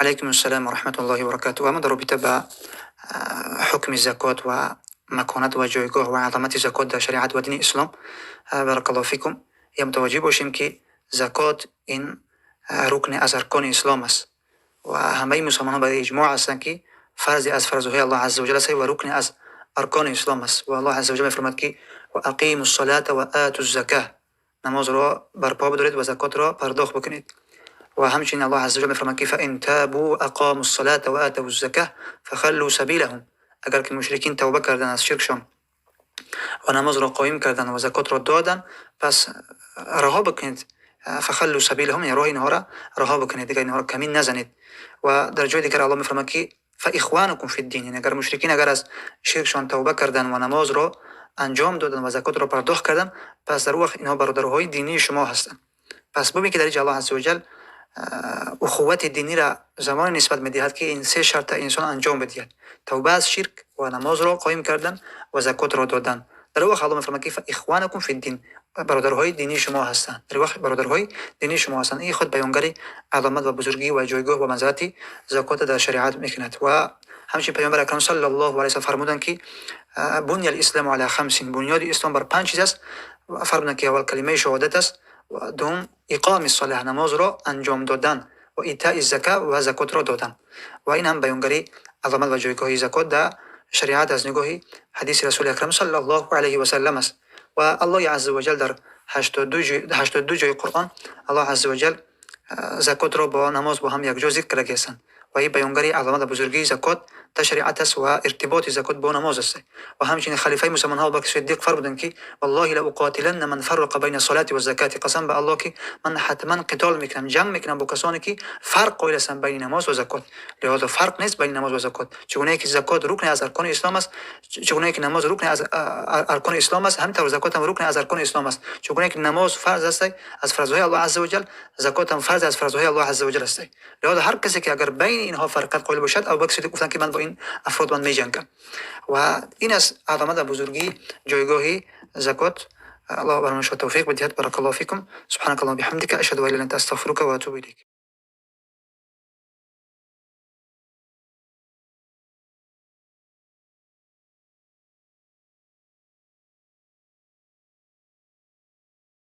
Алайкум ассалом ва раҳматуллоҳи ва баракатуҳ. Ва мо дар робита ба ҳукми закот ва маконат ва ҷойгоҳ ва азамати закот дар шариат ва дини ислом, баракаллоҳу фикум, я мутаваҷҷеҳ бошем, ки закот ин рукне аз аркони ислом аст ва ҳамаи мусулмонон бар иҷмоъ ҳастанд, ки фарзе аз фарзҳои Аллоҳ азза ва ҷалла аст ва рукне аз аркони ислом аст. Ва Аллоҳ азза ва ҷалла мефармояд, ки وأقيموا الصلاة وآتوا الزكاة, намозро барпо бидоред ва закотро пардохт бикунед. Ва ҳамчунин Аллоҳ азза ва ҷалла мефармояд, ки فإن تابوا وأقاموا الصلاة وآتوا الزكاة فخلوا سبيلهم. Агар ки мушрикин тавба карданд аз ширкшон ва намозро қоим карданд ва закотро доданд, пас раҳо бикунед. فخلوا سبيلهم, яъне роҳи инҳоро раҳо бикунед, дигар инҳоро камин назанед. Ва дар ҷои дигар Аллоҳ мефармояд, ки فإخوانكم في الدين, яъне агар мушрикин агар аз ширкшон тавба карданд ва намозро анҷом доданд ва закотро пардохт карданд, пас дар он вақт инҳо бародарҳои динии шумо ҳастанд. Пас бубин, ки дар инҷа Аллоҳ азза ва ҷал ухуввати диниро замоне нисбат медиҳад, ки ин се шарта инсон анҷом бидиҳад: тавба аз ширк ва намозро қоим кардан ва закотро додан. Дар он вақт Аллоҳ мефармояд, ки فإخوانكم في الدين, бародарҳои динии шумо ҳастанд. Дар вақт бародарҳои динии шумо ҳастанд. Ин худ баёнгари азамат ва бузургӣ ва ҷойгоҳ ва манзилати закот дар шариат мекунад. Ва ҳамчунин Паёмбар акрам саллаллоҳу алайҳи васаллам фармуданд, ки بني الإسلام على خمس, бунёди ислом бар панҷ чиз аст. Фармуданд, ки аввал калимаи шаҳодат аст ва дуюм إقام الصلاة, намозро анҷом додан, ва إيتاء الزكاة, ва закотро додан. Ва ин ҳам баёнгари азамат ва ҷойгоҳи закот дар шариат аз нигоҳи ҳадиси Расули акрам саллаллоҳу алайҳи васаллам аст. Ва Аллоҳи азза ва ҷал дар 82 ҷои Қуръон Аллоҳ азза ва ҷал закотро бо намоз бо ҳам якҷо зикр карда ва ин баёнгари азамат ва бузургии закот дар шариат аст ва иртиботи закот бо намоз аст. Ва ҳамчунин халифаи мусулмонҳо Абубакр Сиддиқ фармуданд, ки والله لأقاتلن من فرق بين الصلاة والزكاة, қасам ба Аллоҳ, ки ман ҳатман қитол мекунам, ҷанг мекунам бо касоне, ки фарқ қоил ҳастанд байни намоз ва закот. Лиҳозо фарқ нест байни намоз ва закот. Чигунае ки закот рукне аз аркони ислом аст, чигунае ки намоз рукне аз аркони ислом аст, ҳамин тавр закот ҳам рукне аз аркони ислом аст. Чигунае ки намоз фарз аст аз фарзҳои Аллоҳ азза ва ҷал, закот ҳам фарз аз фарзҳои Аллоҳ азза ва ҷал аст. Лиҳозо ҳар касе ки агар байни инҳо фарқият қоил бошад, Абубакр Сиддиқ гуфтанд, ки ман бо ин афрод ман меҷангам. Ва ин аст азамат ва бузургии ҷойгоҳи закот. Аллоҳ барои шумо тавфиқ бидиҳад. بارك الله فيكم. سبحانك اللهم وبحمدك، أشهد أن لا إله إلا أنت، أستغفرك وأتوب إليك.